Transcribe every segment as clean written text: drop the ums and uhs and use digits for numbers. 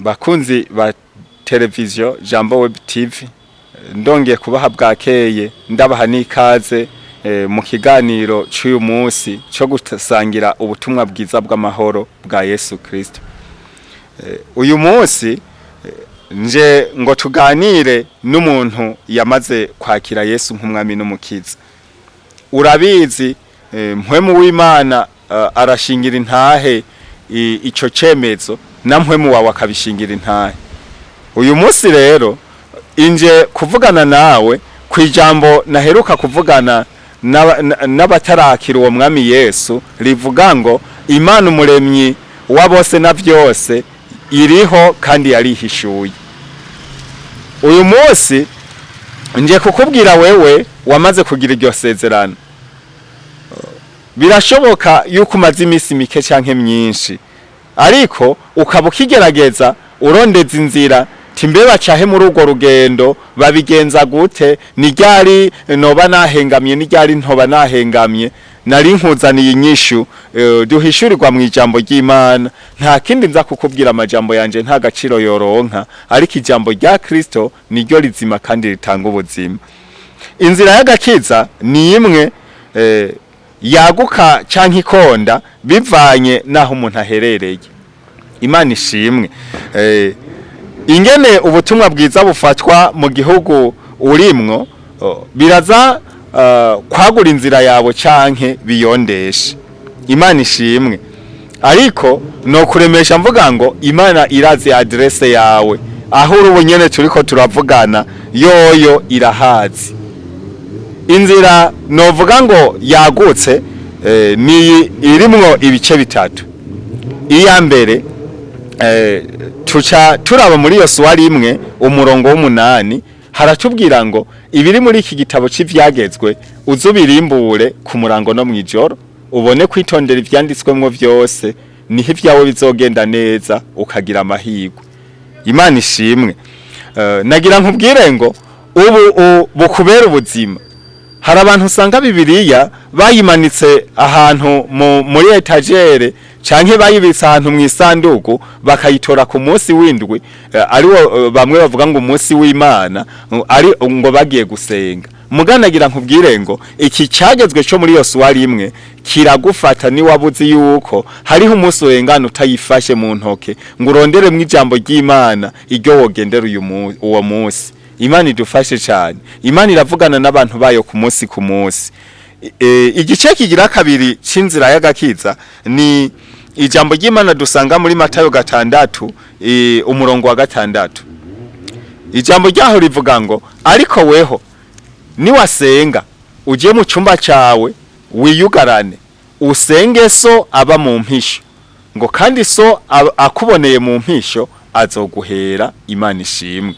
Bakunzi ba televiziyo Jambo Web TV, ndongeye kubaha bwakeye, ndabaha n'ikaze mu kiganiro cy'uyu munsi cyo gusangira ubutumwa bwiza bw'amahoro bwa Yesu Kristo. Uyu munsi nje ngo tuganire n'umuntu yamaze kwakira Yesu nk'umwami n'umukiza. Urabizi, mpwemu w'Imana arashingira intahe ico cemezo, na mpwemu wawe akabishingira intahe. Uyu munsi rero inje kuvugana nawe ku ijambo naheruka kuvugana n'abatarakira uwo mwami Yesu, rivuga ngo Imana umuremyi wa bose na byose iriho kandi yarihishuye. Uyu munsi nje kukubwira wewe wamaze kugira iryo sezerano. Birashoboka yuko umaze iminsi mike canke myinshi, ariko ukaba ukigerageza urondeza inzira, timbe bacahe muri urwo rugendo, babigenza gute, ni ryari noba nahengamye, ni ryari ntoba nahengamye. Nari nkuzaniye inyishu duhishurirwa mu ijambo ry'Imana. Nta kindi nza kukubwira, amajambo yanje nta gaciro yoronka, ariko ijambo rya Kristo niryo rizima kandi ritanga ubuzima. Inzira y'agakiza ni imwe yaguka canke ikonda bivanye naho umuntu aherereye. Imana ishimwe. Ingene ubutumwa bwiza bufatwa mu gihugu urimwo biraza kwagura inzira yawe canke biyondeshe. Imana ishimwe. Ariko no kuremesha mvuga ngo Imana irazi adresse yawe, aho uri ubu nyene turiko turavugana, yoyo irahazi. Inzira novuga ngo yagutse ni irimwo ibice bitatu. Iya mbere tuca turaba muri Yosuwa 1 umurongo w'8, haratubwira ngo ibiri muri iki gitabo c'ivyagezwe uzubirimbure ku murango no mwijoro, ubone kwitondera ivyanditswemwo vyose, niho ivyawe bizogenda neza ukagira amahirwe. Imana ishimwe. Nagira nkubwire ngo ubu bukubera ubuzima. Hari abantu usanga Bibiliya bayimanitse ahantu muri étagère, canke bayibitse ahantu mu isanduku, bakayitora ku munsi w'indwi, ariwo bamwe bavuga ngo umunsi w'Imana, ari ngo bagiye gusenga. Muganagira nkubwire ngo iki cyagezwe cyo muri Yosuwa 1 kiragufata, ni wabuzi yuko hariho umunsi urengana utayifashe mu ntoke ngo urondere mu ijambo ry'Imana iryo wogendera uyu uwo munsi. Imana idufashe cyane. Imana iravugana n'abantu bayo ku munsi ku munsi. Igice kigira kabiri c'inzira y'agakiza ni ijambo ry'Imana dusanga muri Matayo 6 umurongo wa 6. Ijambo ryaho rivuga ngo ariko weho niwasenga uje mu cyumba cyawe wiyugarane, usenge so aba mu mpisho, ngo kandi so akuboneye mu mpisho azoguhera. Imana ishimwe.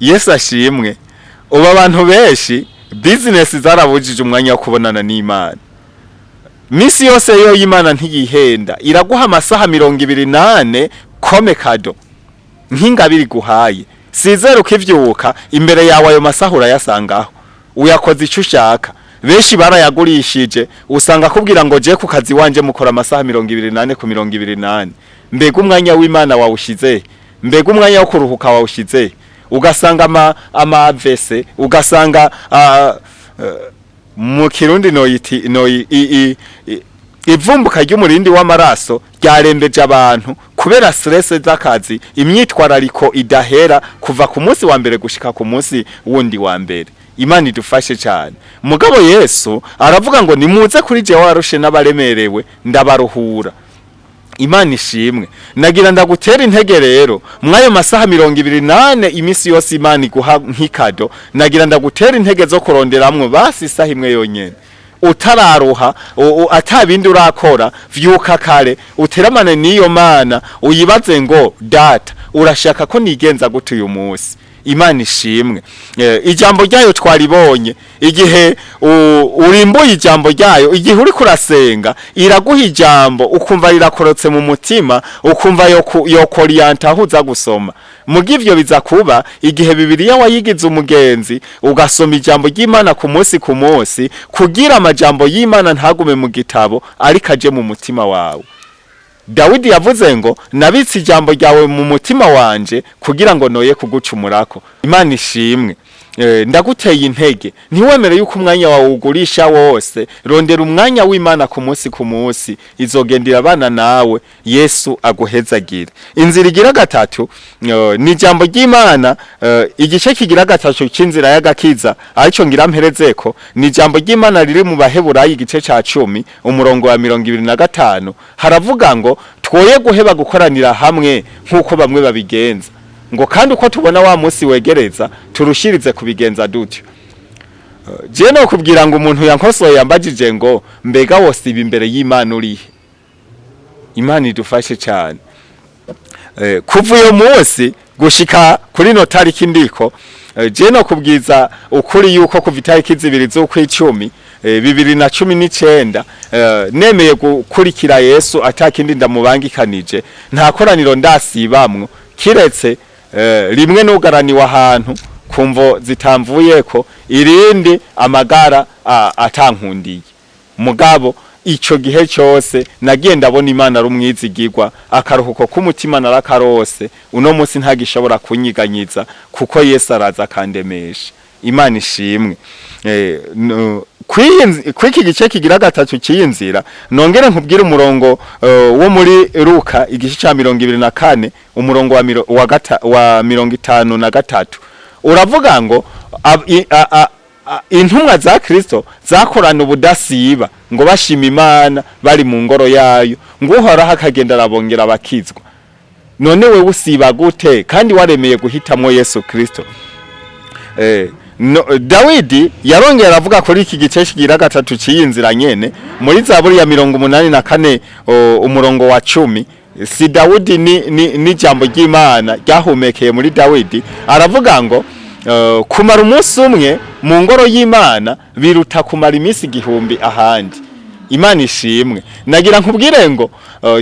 Yesu ashimwe. Ubu abantu benshi business zarabujije umwanya wo kubonana n'Imana. Misi yose yo y'Imana ntiyihenda, iraguha amasaha 24 comme cadeau, nk'ingabire iguhaye. Sizere ukivyuka imbere yawe ayo masaha urayasangaho, uyakoze icyo ushaka. Benshi barayagurishije, usanga akubwira ngo je ku kazi wanje mukora amasaha 24 ku 24. Mbega umwanya w'Imana wawushize? Mbega umwanya wo kuruhuka wawushize? Ugasanga ama AVC, ugasanga mu Kirundi noyiti noyi ivumbuka ry'umurindi w'amaraso ryarembeje abantu kubera stress z'akazi, imyitwarariko idahera kuva ku munsi wa mbere gushika ku munsi wundi wa mbere. Imana idufashe cyane. Mugabo Yesu aravuga ngo nimuze kuri jewe warushe n'abaremerewe, ndabaruhura. Imana ishimwe. Nagira ndagutera intege rero mwayo masaha 24 imisi yose Imana iguha nk'ikado, nagira ndagutera intege zo kuronderamwo basi isaha imwe yonyene utararuha, atabindi urakora. Vyuka kare, uteramane n'iyo Mana, uyibaze ngo Data, urashaka ko nigenza gute uyu munsi? Imana ishimwe. Ijambo ryayo twaribonye, igihe urimbuye ijambo ryayo, igihe uri kurasenga iraguha ijambo, ukumva rirakorotse mu mutima, ukumva yo koriyanta aho uza gusoma. Muga ivyo biza kuba igihe Bibiliya wayigize umugenzi, ugasoma ijambo ry'Imana ku munsi ku munsi, kugira amajambo y'Imana ntagume mu gitabo ariko aje mu mutima wawe. Dawidi yavuze ngo nabitse ijambo ryawe mu mutima wanje kugira ngo noye kugucumurako. Imana ishimwe. Ndaguteye intege, ntiwemere yuko umwanya wawe ugurisha wose. Rondera umwanya w'Imana ku munsi ku munsi, izogendera abana nawe. Yesu aguhezagire. Inzira igira gatatu ni ijambo ry'Imana. Igice kigira gatatu c'inzira y'agakiza, aricyo ngira mperezeko, ni ijambo ry'Imana riri mu Baheburayi igice ca 10 umurongo wa 25. Haravuga ngo twoye guheba gukoranira hamwe nk'uko bamwe babigenza, ngo kandi uko tubona wa munsi wegereza turushirize kubigenza dutyo. Je no kubwira ngo umuntu yankosoye yambajije ngo mbega wosiba imbere y'Imana urihe? Imana idufashe cyane. Kuva uyo munsi gushika kuri no tariki ndiko, je no kubwiza ukuri yuko kuva itariki 2 z'ukwicumi 2019 nemeye gukurikira Yesu atakindi ndamubangikanije, nta koraniro ndasibamwo kiretse rimwe nugaraniwe ahantu kumvo zitamvuyeko, irindi amagara atankundiye. Mugabo ico gihe cyose nagiye ndabona Imana ari umwizigirwa, akaruhuko k'umutima narakarose. Uno munsi ntagishobora kunyiganyiza kuko Yesu araza akandemesha. Imana ishimwe. Kwiki gice kigira gatatu cy'iyi nzira, nongere nkubwire umurongo wo muri Luka igice ca 24 umurongo wa 53 uravuga ngo intumwa za Kristo zakorana ubudasiba ngo bashima Imana bari mu ngoro yayo, ngo Uhoraho akagenda arabongera bakizwa. None wewe usiba gute kandi waremeye guhitamwo Yesu Kristo? No, Dawidi yarongera avuga kuri iki gice kigira gatatu cy'iyi nzira nyene muri Zaburi ya 84 umurongo wa 10. Si Dawidi ni jambo ry'Imana ryahumekeye muri Dawidi, aravuga ngo kumara umunsi umwe mu ngoro y'Imana biruta kumara iminsi 1000 ahandi. Imana ishimwe. Nagira nkubwire ngo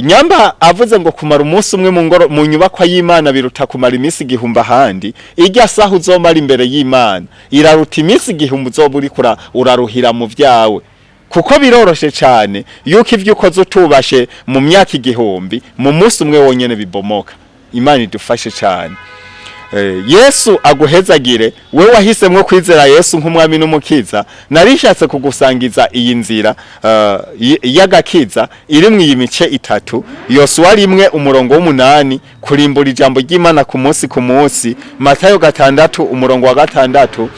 nyamba avuze ngo kumara umunsi umwe mu ngoro mu nyubakwa y'Imana biruta kumara iminsi 1000 ahandi, irya saha uzomara imbere y'Imana iraruta iminsi 1000 uzoba uriko uraruhira mu vyawe. Kuko biroroshe cyane yuko ivyo ukoze utubashe mu myaka 1000 mu munsi umwe wonyene bibomoka. Imana idufashe cyane. Yesu aguhezagire we wahisemwo kwizera Yesu nk'umwami n'umukiza. Narishatse kugusangiza iyi nzira y'agakiza irimwo iyi mice itatu. Yosuwa 1 umurongo w'8 kurimbura ijambo ry'Imana ku munsi ku munsi, Matayo 6 umurongo wa 6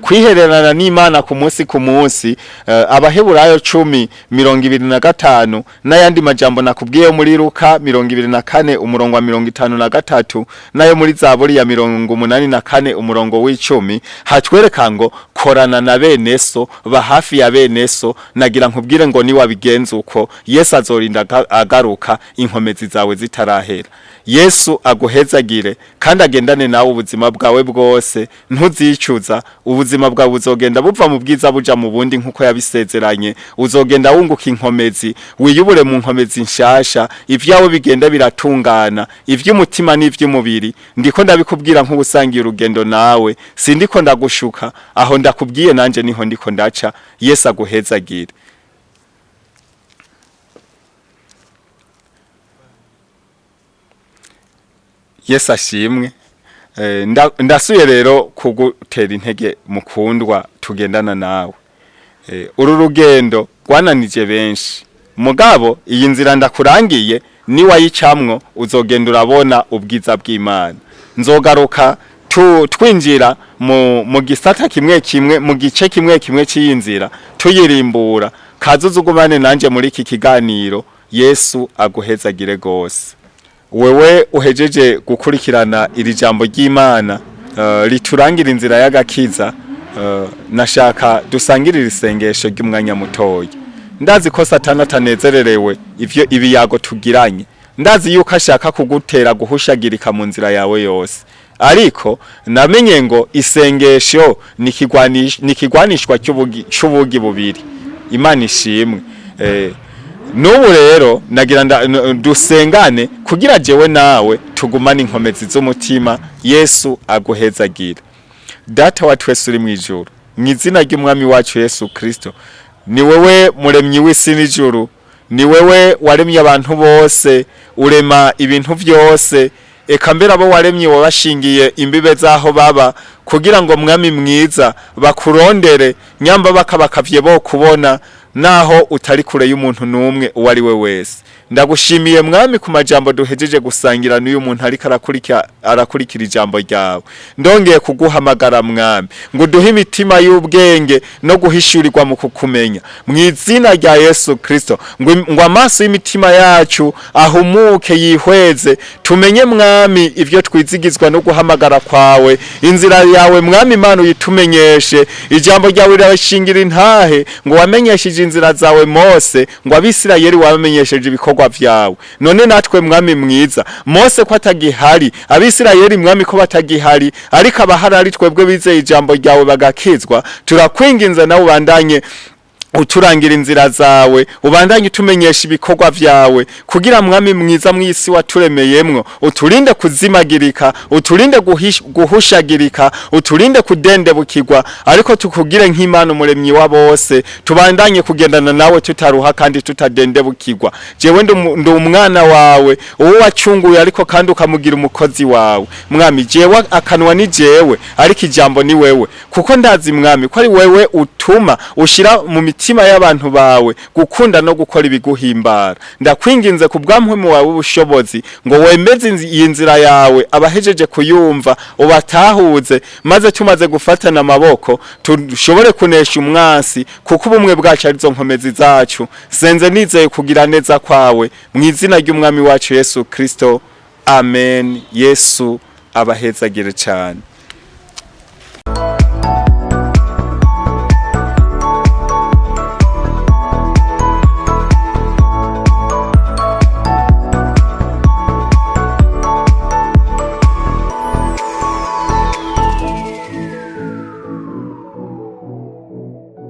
kwihererana n'Imana ku munsi ku munsi, Abaheburayo 10:25 n'ayandi majambo nakubwiye muri Luka 24 umurongo wa 53 nayo muri Zaburi ya 84 umurongo w'10 hatwereka ngo korana na bene so, ba hafi ya bene so. Nagira nkubwire ngo ni wabigenza uko Yesu azorinda agaruka inkomezi zawe zitarahera. Yesu aguhezagire kandi agendane nawe ubuzima bwawe bwose, ntuzicuza. Ubuzima bwawe buzogenda buva mu bwiza buja mu bundi nkuko yabisezeranye. Uzogenda wunguka inkomezi, wiyubure mu nkomezi nshasha, ivyawe bigenda biratungana, ivy'umutima n'ivy'umubiri. Ndiko ndabikubwira nk'ubusangiye urugendo nawe, sindiko ndagushuka, aho ndakubwiye nanje niho ndiko ndaca. Yesu aguhezagire. Yesu ashimwe. Ndasuye rero kugutera intege mukundwa tugendana nawe. Uru rugendo rwananije benshi, mugabo iyi nzira ndakurangiye ni wayicamwo uzogenda urabona ubwiza bw'Imana. Nzogaruka twinjira mu gisata kimwe kimwe, mu gice kimwe kimwe cy'iyi nzira tuyirimbura. Kazuza ugumane nanje muri iki kiganiro. Yesu aguhezagire gose. Wewe uhejeje gukurikirana iri jambo ry'Imana riturangira inzira y'agakiza, nashaka dusangirire isengesho ry'umwanya mutoya. Ndazi ko Satani atanezererewe ivyo ibiyago tugiranye, ndazi yuko ashaka kugutera guhushagirika mu nzira yawe yose, ariko namenye ngo isengesho ni kigwanishwa cy'ubugi bubiri. Imana ishimwe. N'ubu rero nagira dusengane kugira jewe nawe tugumane inkomezi z'umutima. Yesu aguhezagire. Data wa twese uri mu ijuru, mu izina ry'umwami wacu Yesu Kristo, ni wewe muremyi w'isi n'ijuru, Ni wewe waremye abantu bose, urema ibintu byose, eka mbere abo waremye wabashingiye imbibe z'aho baba, kugira ngo mwami mwiza bakurondere, nyamba bakabakavye bo kubona naho utari kure y'umuntu n'umwe uwo ari we wese. Ndagushimiye mwami ku majambo duhejeje gusangira n'uyu muntu ariko arakurikira ijambo ryawe. Ndongeye kuguhamagara mwami ngo uduhe imitima y'ubwenge no guhishurirwa mu kukumenya, mu izina rya Yesu Kristo, ngo amaso y'imitima yacu ahumuke yihweze, tumenye mwami ivyo twizigizwa no guhamagara kwawe. Inzira yawe mwami Imana uyitumenyeshe. Ijambo ryawe rirashingira intahe ngo wamenyesheje inzira zawe Mose, ngo Abisirayeli wamenyesheje ibikorwa vyawe. None natwe mwami mwiza, Mose ko atagihari, Abisirayeli mwami ko batagihari, ariko abahari ari twebwe bizeye ijambo ryawe bagakizwa, turakwinginze nawe ubandanye uturangira inzira zawe, ubandanye utumenyesha ibikorwa vyawe, kugira mwami mwiza mw'isi waturemeyemwo uturinde kuzimagirika, uturinde guhushagirika, uturinde kudendebukirwa, ariko tukugire nk'Imana umuremyi wa bose, tubandanye kugendana nawe tutaruha kandi tutadendebukirwa. Jewe ndi umwana wawe, uwo wacunguye ariko kandi ukamugira umukozi wawe. Mwami, jewe akanwa ni jewe, ariko ijambo ni wewe, kuko ndazi mwami ko ari wewe utuma ushira mu mitima y'abantu bawe gukunda no gukora ibiguhimbara. Ndakwinginze ku bw'ampwemu wawe w'ubushobozi ngo wemeze iyi nzira yawe, abahejeje kuyumva ubatahuze, maze tumaze gufatana amaboko dushobore kunesha umwansi, kuko ubumwe bwacu arizo nkomezi zacu. Senze nizeye kugira neza kwawe, mu izina ry'umwami wacu Yesu Kristo, amen. Yesu abahezagire cyane.